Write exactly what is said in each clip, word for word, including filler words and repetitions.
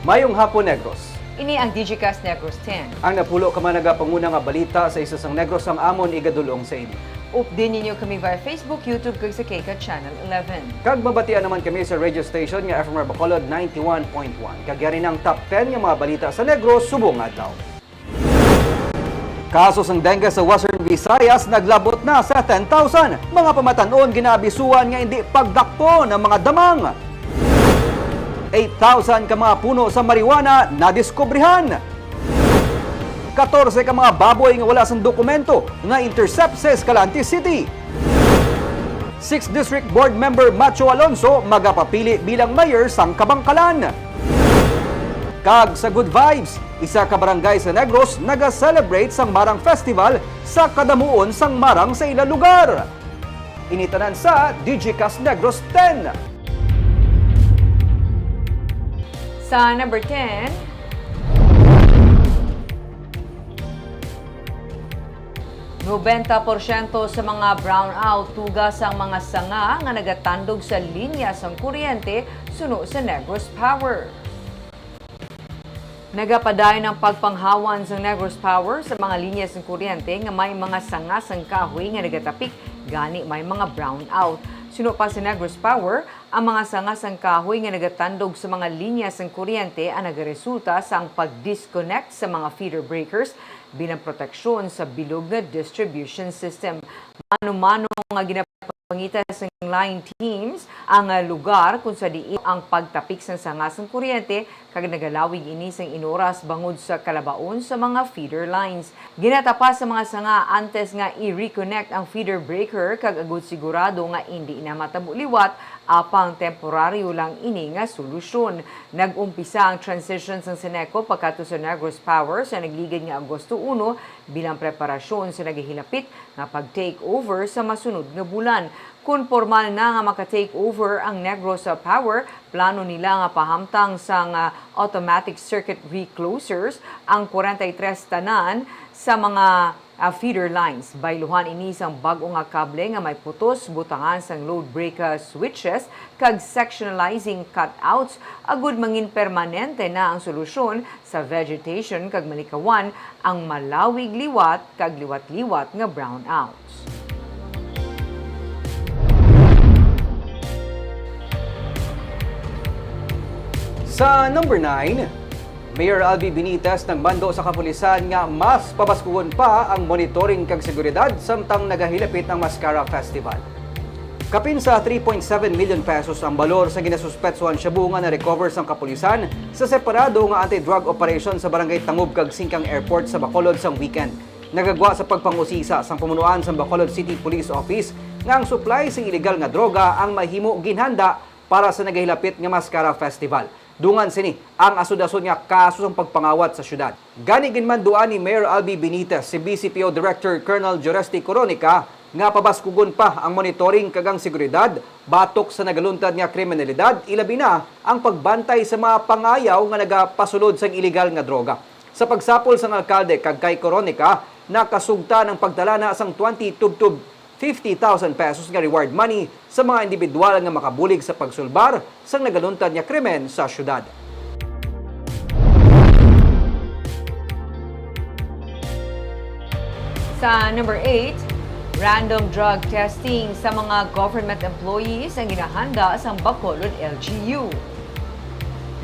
Mayong hapon, Negros. Ini ang Digicast Negros ten. Ang napulo ka mga nagapanguna nga balita sa isla sang Negros ang amon igadul-ong sa inyo. Updin ninyo kami via Facebook, YouTube, kag sa KCAT Channel eleven. Kag mabatian naman kami sa radio station nga F M R Bacolod ninety-one point one. Kag yari na ang top ten nga mga balita sa Negros subong adlaw. Kaso sang dengue sa Western Visayas naglabot na sa ten thousand. Mga pamatan-on ginaabisuhan nga indi pagdakpon ang mga damang. Eight thousand ka mga puno sa marijuana nadiskubrihan. Katorse ka mga baboy nga wala sang dokumento na-intercept sa Escalante City. Six District Board Member Macho Alonso magapapili bilang mayor sang Kabangkalan. Kag sa Good Vibes, isa ka barangay sa Negros naga-celebrate sang Marang Festival sa kadamuon sang marang sa ila lugar. Ini tanan sa Digicast Negros ten. Sa number ten, nobenta porsyento sa mga brownout tuga sang mga sanga nga nagatandog sa linya sang kuryente suno sa Negros Power. Nagapadayon ang pagpanghawan sang Negros Power sa mga linya sang kuryente nga may mga sanga sang kahoy nga nagatapik, gani may mga brownout. Suno pa sa Negros Power, ang mga sanga sang kahoy nga nagatandog sa mga linya sang kuryente ang nagaresulta sang pag-disconnect sa mga feeder breakers bilang proteksyon sa bilog nga distribution system. Mano-mano nga ginapangitan sang line teams ang, ah, lugar kung sa diin ang pagtapik sang sanga sang kuryente kag nagalawig ini sang inoras bangod sa kalabaon sa mga feeder lines. Ginatapas sa mga sanga antes nga i-reconnect ang feeder breaker kag agud sigurado nga indi na matabo liwat, apang temporaryo lang ini nga solusyon. Nag-umpisa ang transition sang Seneco pagkadto sa Negros Power sa nagligad nga Agosto uno bilang preparasyon sa nagahilapit nga pag-take over sa masunod nga bulan. Kon pormal na nga maka-take over ang Negros Power, plano nila nga pahamtang sang, ah, automatic circuit reclosers ang kwarenta y tres tanan sa mga, ah, feeder lines. Bayluhan ini sang bag-o nga kable nga may putos, butangan sang load break, ah, switches, kag sectionalizing cutouts agud mangin permanente na ang solusyon sa vegetation kag malikawan ang malawig liwat kag liwat-liwat nga brownouts. Sa number nine, Mayor Albi Benitez nagmando sa kapulisan nga mas pabaskugon pa ang monitoring kag seguridad samtang nagahilapit ang Mascara Festival. Kapin sa three point seven million pesos ang balor sa ginasuspetsuhan shabu nga na-recover sang kapulisan sa separado nga anti-drug operation sa Barangay Tangub kag Singkang Airport sa Bacolod sang weekend. Nagagwa sa pagpangusisa sang pamunuan sang Bacolod City Police Office nga ang supply sing iligal nga droga ang mahimo ginhanda para sa nagahilapit nga Mascara Festival. Dungan sini ang asod-asod nga kaso sang pagpangawat sa siyudad. Gani, ginmanduan ni Mayor Albi Benitez si B C P O Director Colonel Joresti Coronica nga pabaskugon pa ang monitoring kag ang seguridad batok sa nagaluntad nga kriminalidad, ilabi na ang pagbantay sa mga pangayaw nga nagapasulod sang iligal nga droga. Sa pagsapol sang alkalde kag kay Coronica, nakasugtan ang pagtalana sang twenty tubtob fifty thousand pesos nga reward money sa mga indibidwal nga makabulig sa pagsulbar sang nagaluntad nga krimen sa siyudad. Sa number eight, random drug testing sa mga government employees ang ginahanda sang Bacolod L G U.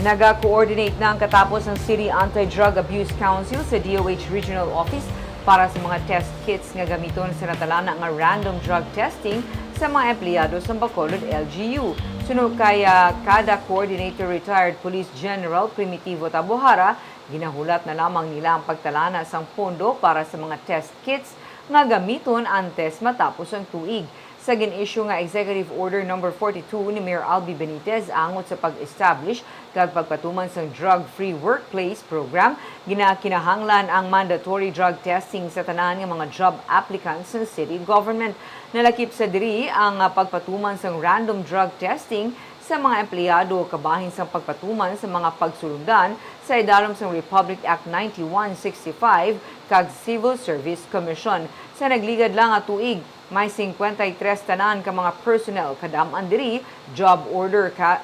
Naga-coordinate na ang katapos ang City Anti-Drug Abuse Council sa D O H Regional Office para sa mga test kits nga gamiton sa natalana nga random drug testing sa mga empleyado sa Bacolod L G U. Suno kay, ah, kada coordinator, retired Police General Primitivo Tabohara, ginahulat na lamang nila ang pagtalana sang pondo para sa mga test kits nga gamiton antes matapos ang tuig. Sa gin-issue nga Executive Order Number forty-two ni Mayor Albi Benitez angot sa pag-establish kag pagpatuman sang Drug Free Workplace Program, ginakinahanglan ang mandatory drug testing sa tanan nga mga job applicants sa city government. Nalakip sa diri ang, ah, pagpatuman sang random drug testing sa mga empleyado kabahin sang pagpatuman sa mga pagsulundan sa idalom sang Republic Act ninety-one sixty-five kag Civil Service Commission. Sa nagligad lang nga tuig, may singkwenta y tres tanan ka mga personnel, kadam-an diri job order ka,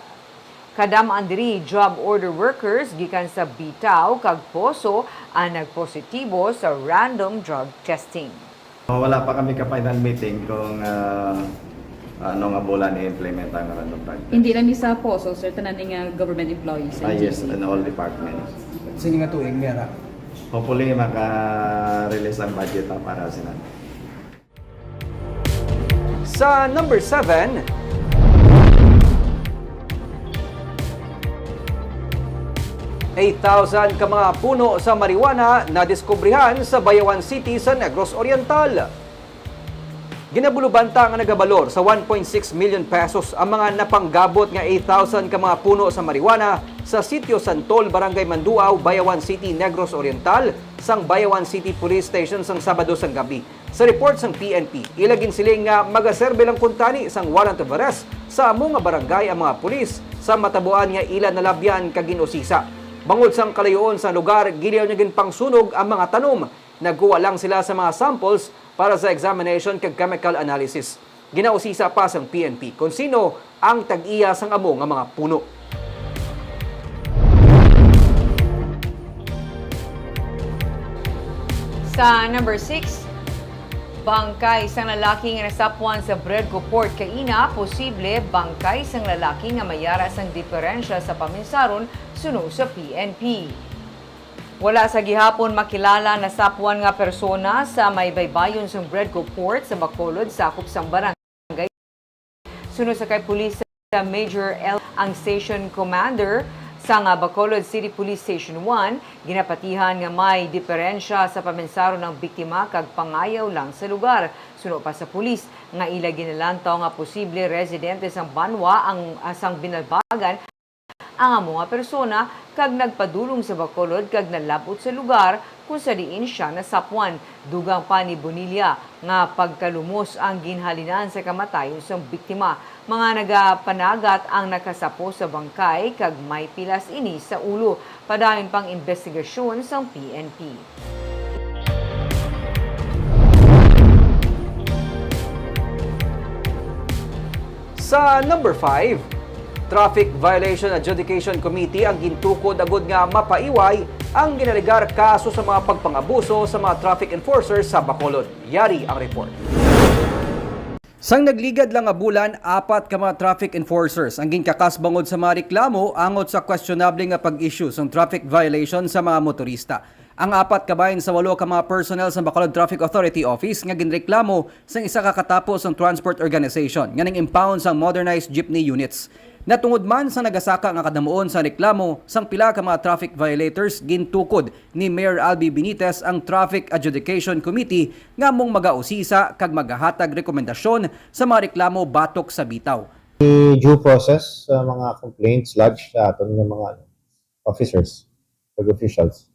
Kadam-an diri job order workers gikan sa Bitaw kag Poso ang nagpositibo sa random drug testing. Wala pa kami ka-final meeting kung, ah, ano nga bulan i-implement ang random drug test. Hindi lang ni sa Poso, sir, tanan ni nga government employees sa Ah, yes, G C. In all departments. Sini nga tuig, mera? Hopefully, maka-release ang budget pa para sila. Sa number seven, eight thousand ka mga puno sa marijuana nadiskubrihan sa Bayawan City sa Negros Oriental. Ginabulubanta nga nagabalor sa one point six million pesos ang mga napanggabot nga eight thousand ka mga puno sa marijuana sa Sitio Santol, Barangay Manduaw, Bayawan City, Negros Oriental, sang Bayawan City Police Station sang Sabado sang gabi. Sa report sang P N P, ila ginsiling nga magaserbe lang kuntani sang warrant of arrest sa amo nga barangay ang mga pulis sa matabuan nga ila nalabyan kag gin-usisa. Bangod sang kalayuon sang lugar, giliw nga ginpangsunog ang mga tanom. Nagkuha lang sila sa mga samples para sa examination kag chemical analysis. Ginausisa pa sang P N P kon sino ang tag-iya sang amo nga mga puno. Sa number six, bangkay sang lalaki nga nasapwan sa Bredco Port kaina, posible bangkay sang lalaki nga may yara sang diperensya sa paminsaron, suno sa P N P. Wala sa gihapon makilala nasapwan nga persona sa may baybayon sang Bredco Port sa Bacolod, sakop sang barangay. Suno sa kay Police Major L, ang station commander sang Bacolod City Police Station one, ginapatihan nga may diperensya sa pamensaron ang biktima kag pangayaw lang sa lugar. Suno pa sa pulis nga ila ginalantaw nga posible residente sang banwa ang, ah, sang binalbagan ang amo nga persona kag nagpadulong sa Bacolod kag nalab-ot sa lugar kung sa diin sia nasapwan. Dugang pa ni Bonilla nga pagkalumos ang ginhalinan sa kamatayon sang biktima. Mga nagapanagat ang nakasapo sa bangkay kag may pilas ini sa ulo. Padayon pang imbestigasyon sang P N P. Sa number five, Traffic Violation Adjudication Committee ang gintukod agud nga mapaiway ang ginalegar kaso sa mga pagpangabuso sa mga traffic enforcers sa Bacolod. Yari ang report. Sang nagligad lang nga bulan, apat ka mga traffic enforcers ang ginkakas bangod sa mga reklamo angot sa questionable nga pag-issue sang traffic violation sa mga motorista. Ang apat kabahin sa walo ka mga personnel sa Bacolod Traffic Authority Office nga ginreklamo sang isa ka katapo sang transport organization nga nang-impound sang modernized jeepney units. Natungod man sa nagasaka nga kadamuon sa reklamo sang pila ka mga traffic violators, gintukod ni Mayor Albi Benitez ang Traffic Adjudication Committee nga among magausisa kag magahatag rekomendasyon sa mga reklamo batok sa bitaw. Due process sa mga complaints lodged sa aton nga mga, ano, officers, kag officials.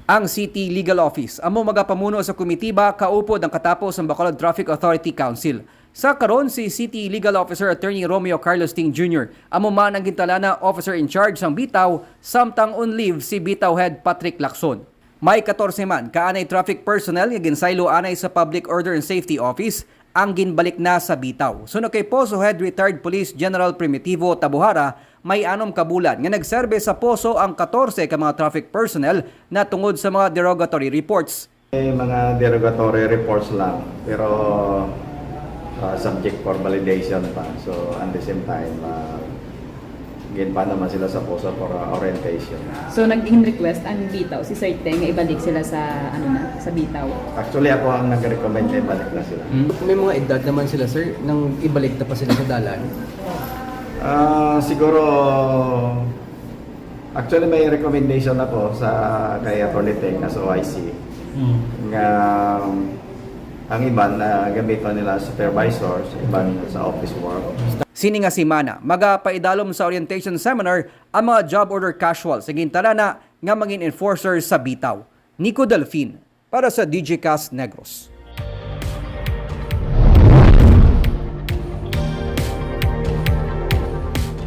Ang City Legal Office amo magapamuno sa komitiba kaupod ang katapo sang Bacolod Traffic Authority Council. Sa karon, si City Legal Officer Attorney Romeo Carlos Ting Junior amo man ang gintalana officer in charge sang bitaw, samtang on leave si bitaw head Patrick Lacson. May katorse man ka anay traffic personnel nga ginsaylo anay sa Public Order and Safety Office ang ginbalik na sa bitaw. Suno kay Poso Head Retired Police General Primitivo Tabuhara, may anom ka bulan nga nagserbe sa Poso ang katorse ka mga traffic personnel natungod sa mga derogatory reports. May mga derogatory reports lang, pero, ah, subject for validation pa. So, at the same time, ah, ginpa naman sila sa Poso for, ah, orientation. So, nag-in-request ang bitaw, si Sir Teng, nga ibalik sila sa, ano na, sa bitaw? Actually, ako ang nag-recommend na ibalik na sila. Hmm. May mga edad naman sila, sir, nang ibalik na pa sila sa dalan? Ah, siguro, actually, may recommendation ako sa kay Attorney Teng as O I C. Hmm. Nga ang iban na gamiton nila supervisors, iban sa office work. Sini nga semana, magapaidalom sa orientation seminar ang mga job order casual sa gintalana nga mangin enforcer sa bitaw. Nico Delfin, para sa D J Cast Negros.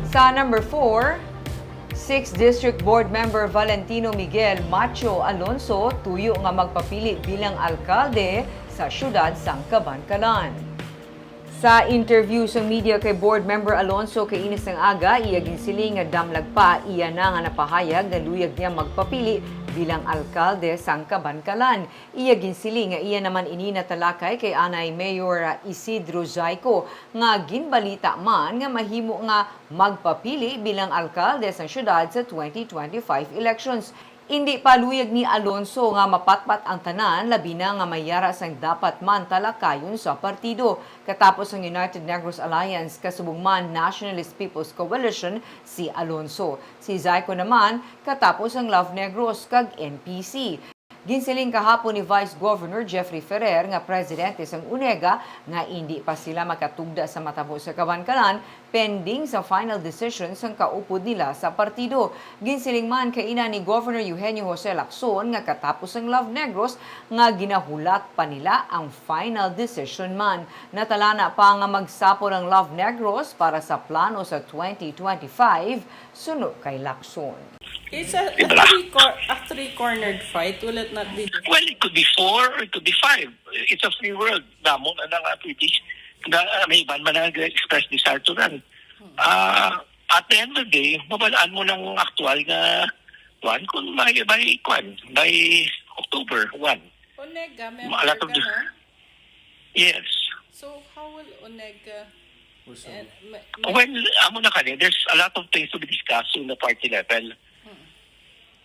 Sa number four, Sixth District Board Member Valentino Miguel Macho Alonso tuyo nga magpapili bilang alkalde sa siyudad sang Kabankalan. Sa interview sa media kay Board Member Alonso kaini sang aga, iya ginsiling nga damlag pa iya na nga napahayag nga luyag niya magpapili bilang alkalde sang Kabankalan. Iya ginsiling nga iya naman ini natalakay kay anay Mayor Isidro Zayco nga ginbalita man nga mahimo nga magpapili bilang alkalde sang syudad sa twenty twenty-five elections. Indi pa luyag ni Alonso nga mapatpat ang tanan, labi na nga may yara sang dapat man talakayon sa partido. Katapos ang United Negros Alliance, kasubong man Nationalist People's Coalition si Alonso. Si Zayco naman, katapos ang Love Negros kag N P C. Ginsiling kahapon ni Vice Governor Jeffrey Ferrer nga presidente sang UNEGA nga indi pa sila makatugda sa matabo sa Kabankalan pending sa final decision sang kaupod nila sa partido. Ginsiling man kaina ni Governor Eugenio Jose Lacson nga katapos ang Love Negros nga ginahulat pa nila ang final decision man. Natalana pa nga magsapol ang Love Negros para sa plano sa twenty twenty-five, suno kay Lacson. It's a, a Diba? three cor-, a three-cornered fight. Will it not be different? Well, it could be four, it could be five. It's a free world. Damo na lang ang pwede. Na, ah, may iban man nag-express desire to run. Ah, at the end of the day, mabalaan mo ng aktual na kwan kung may, may kwan, by October one. Onega, A lot member of ka, the no? Yes. So, how will Onega Also. and ma-, ma- Well, amo na kani, there's a lot of things to be discussed in the party level.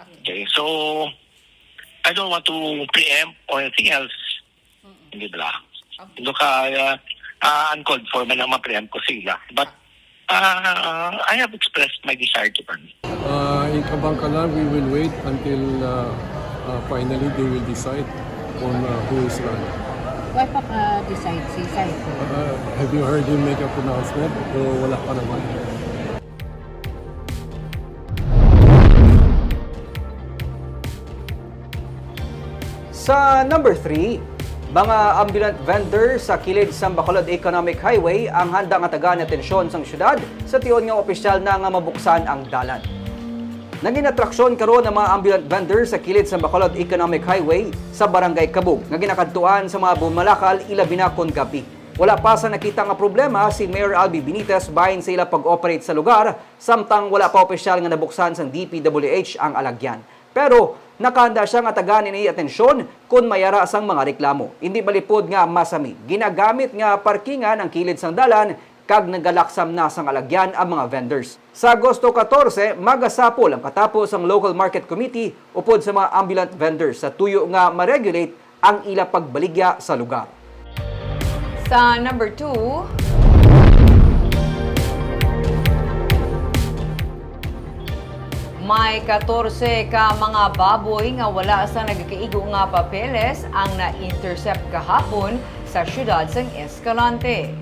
Okay. Okay, so I don't want to preempt or anything else. Hindi bala. Okay. Hindi ka, uh, uh, uncalled for man ang ma-preempt ko sila. But uh, I have expressed my desire to run. Uh, in Kabankalan, we will wait until uh, uh, finally they will decide on uh, who is running. Why pa ka-decide si Zayco? Uh, have you heard him make a pronouncement? O wala pa naman? Sa number three, mga ambulant vendor sa kilid sang Bacolod Economic Highway ang handa nga tagaan atensyon sang syudad sa tion nga opisyal na nga mabuksan ang dalan. Nangin atraksyon karon ang mga ambulant vendor sa kilid sang Bacolod Economic Highway sa Barangay Cabug nga ginakadtuan sa mga bumalakal, ilabi na kon gab-i. Wala pa sa nakita nga problema si Mayor Albi Benitez bahin sa ila pag-operate sa lugar, samtang wala pa opisyal nga nabuksan sang D P W H ang alagyan. Pero nakahanda sia nga tagaan ini atensyon kon may ara sang mga reklamo. Indi malipod nga masami ginagamit nga parkingan ang kilid sang dalan kag nagalaksam na sang alagyan ang mga vendors. Sa Agosto katorse, magasapol ang katapo sang Local Market Committee upod sa mga ambulant vendors sa tuyo nga ma-regulate ang ila pagbaligya sa lugar. Sa number two, may katorse ka mga baboy nga wala sa nagakaigo nga papeles ang na-intercept kahapon sa siyudad sang Escalante.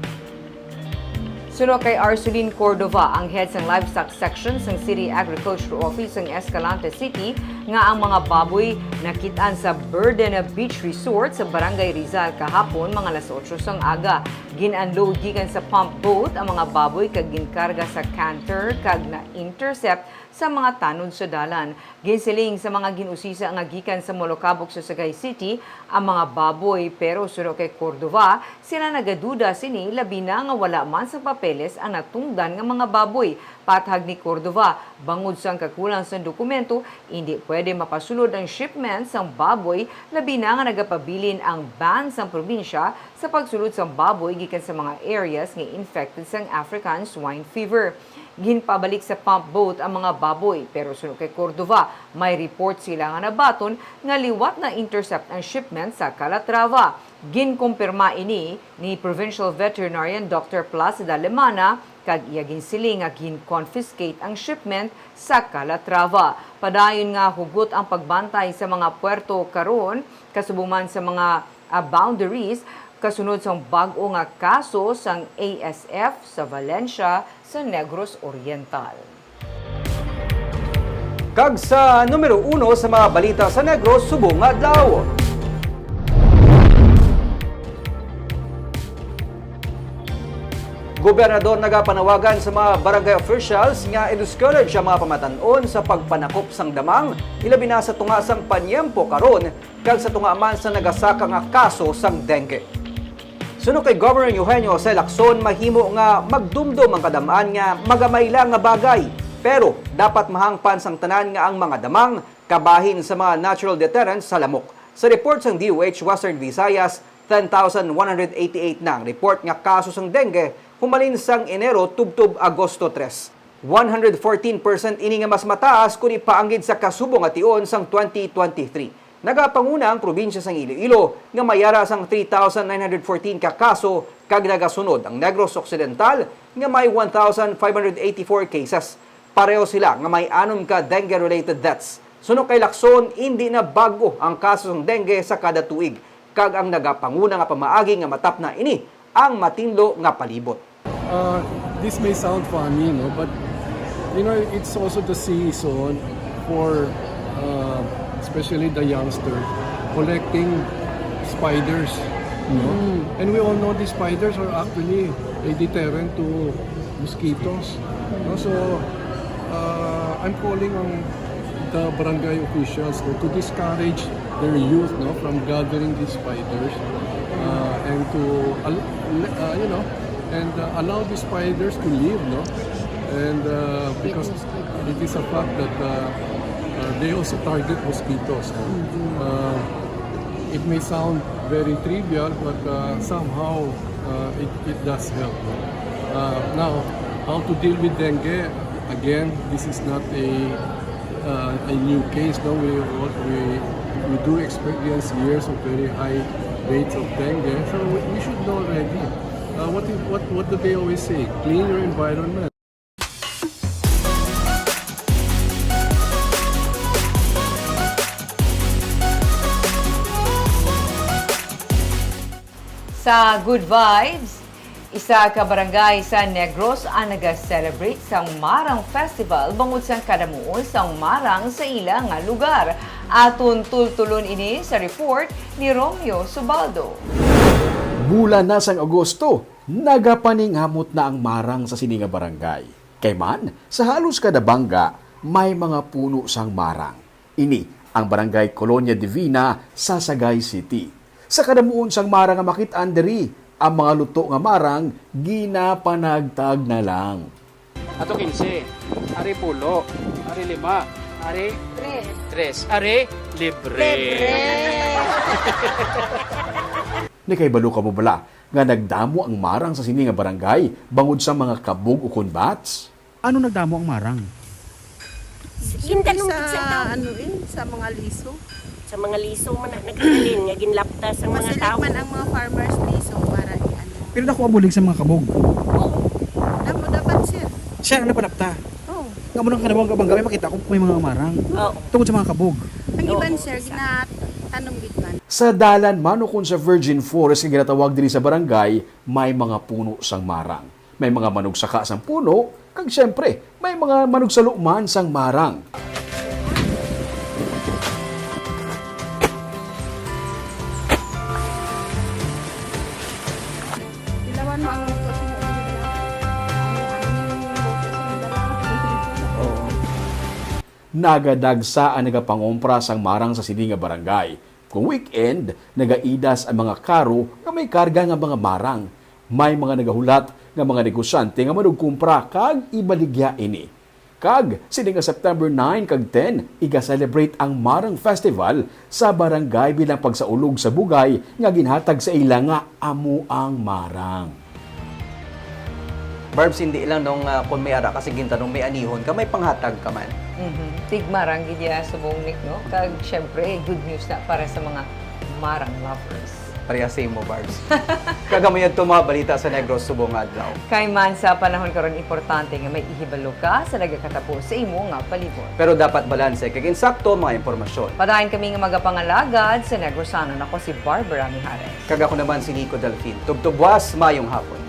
Suno kay Arsulin Cordova, ang head sang livestock section sang City Agriculture Office sang Escalante City, nga ang mga baboy nakit-an sa Burden Beach Resort sa Barangay Rizal kahapon, mga alas otso sang aga. Gin-unload gikan sa pump boat ang mga baboy kag ginkarga sa canter kag na-intercept sa mga tanod sa dalan. Ginsiling sa mga gin-usisa nga gikan sa Molokabok sa Sagay City ang mga baboy, pero suno kay Cordova, sila nagaduda sini, labi na nga wala man sa papeles ang natungdan nga mga baboy. Pathag ni Cordova, bangod sang kakulang sang dokumento, indi pwede mapasulod ang shipment sang baboy, labi na nga nagapabilin ang ban sang probinsya sa pagsulod sang baboy gikan sa mga areas nga infected sang African swine fever. Ginpabalik sa pump boat ang mga baboy, pero suno kay Cordova, may report sila nga nabaton nga liwat na-intercept ang shipment sa Calatrava. Ginkumpirma ini ni Provincial Veterinarian Doctor Placida Lemana, kag iya ginsiling nga gin-confiscate ang shipment sa Calatrava. Padayon nga hugot ang pagbantay sa mga puerto karon, kasubong man sa mga, ah, boundaries, kasunod sang bag-o nga kaso sang A S F sa Valencia, sa Negros Oriental. Kag sa numero uno sa mga balita sa Negros subong nga adlaw. Gobernador nagapanawagan sa mga barangay officials nga i-discourage ang mga pamatan-on sa pagpanakop sang damang, ilabi na sa tunga sang panyempo karon kag sa tunga man sa nagasaka nga kaso sang dengue. Suno kay Governor Eugenio Jose Lacson, mahimo nga magdumdom ang kadam-an nga magamay lang nga bagay, pero dapat mahangpan sang tanan nga ang mga damang kabahin sa mga natural deterrents sa lamok. Sa report sang D O H Western Visayas, ten thousand one hundred eighty-eight na ang report nga kaso sang dengue humalin sang Enero tubtob Agosto tres. One hundred fourteen percent ini nga mas mataas kon ipaanggid sa kasubo nga tion sang twenty twenty-three. Nagapanguna ang probinsya sang Iloilo nga may ara sang three thousand nine hundred fourteen ka kaso, kag nagasunod ang Negros Occidental nga may one thousand five hundred eighty-four cases. Pareho sila nga may anom ka dengue-related deaths. Suno kay Lacson, indi na bag-o ang kaso sang dengue sa kada tuig, kag ang nagapanguna nga pamaagi nga matapna ini ang matinlo nga palibot. Uh, this may sound funny, no? But, you know, it's also the season for, uh, especially the youngster, collecting spiders, no? Mm. And we all know these spiders are actually a deterrent to mosquitoes, no? So, uh, I'm calling on the barangay officials, no, to discourage their youth, no, from gathering these spiders, uh, and to al-, le-, uh, you know, and, uh, allow these spiders to live, no, and, uh, because it is a fact that, uh, uh, they also target mosquitoes, no? Uh, it may sound very trivial, but, uh, somehow, uh, it, it does help, no? Uh, now, how to deal with dengue? Again, this is not a, uh, a new case, no? We, we, we do experience years of very high rates of dengue, so we, we should know already. Uh, what, if, what, what do they always say? Clean your environment. Sa Good Vibes, isa ka barangay sa Negros ang naga-celebrate sang Marang Festival bangod sang kadamuon sang marang sa ila nga lugar. Aton tultulon ini sa report ni Romeo Subaldo. Bulan na sang Agosto, nagapaningamot na ang marang sa sini nga barangay. Kay man, sa halos kada bangga, may mga puno sang marang. Ini ang Barangay Colonia Divina sa Sagay City. Sa kadamuon sang marang nga makit-an diri, ang mga luto nga marang ginapanagtag na lang. Ato kinse, ari pulo, ari lima, ari tres, ari libre. Libre. Nakahibalo kamo bala nga nagdamo ang marang sa sini nga barangay bangod sa mga kabog ukon bats? Ano nagdamo ang marang? Siyempre, sa, ano, eh, sa mga liso. Sa mga liso man na naghalin nga ginlapta sa mga tawo. Masiling man ang mga farmers liso para i-, ano. Pero nakuha bulig sa mga kabog. Oo. Damo dapat, sir. Siya ang nagpalapta. Oo. Nga mo nang kanawang kabangga, may makita ko may mga marang. Oo. Tungod sa mga kabog. Ang iban, sir, ginatanom gid man. Sa dalan man ukon sa virgin forest nga ginatawag diri sa barangay, may mga puno sang marang. May mga manugsaka sang puno, kag siyempre, may mga manugsalo man sang marang. Ilawan mo ang luto sa Oo. Nagadagsa ang nagapangompra sang marang sa sini nga barangay. Kung weekend, nagaidas ang mga karo nga may karga nga mga marang. May mga nagahulat nga mga negosyante nga manugkumpra kag ibaligya ini. Kag sini nga September nine kag ten, iga-celebrate ang Marang Festival sa barangay bilang pagsaulog sa bugay nga ginhatag sa ila nga amo ang marang. Barbs, hindi lang nung, ah, kung may ara ka sa gintanong, may anihon ka, may panghatag ka man. Mhm. Tigmarang gid ya subong, Nick, no? Kag, syempre, good news na para sa mga marang lovers. Pareha sa imo, Barbs. Kag amo yun to mga balita sa Negros subong nga adlaw. Kay man sa panahon karon, importante nga may ihibalo ka sa nagakatabo sa imo nga palibot. Pero dapat balanse kag insakto ang mga impormasyon. Padayon kami nga magapangalagad sa Negrosanon. Ako si Barbara Mijares. Kag ako naman si Nico Delfin. Tubtob buwas, mayong hapon.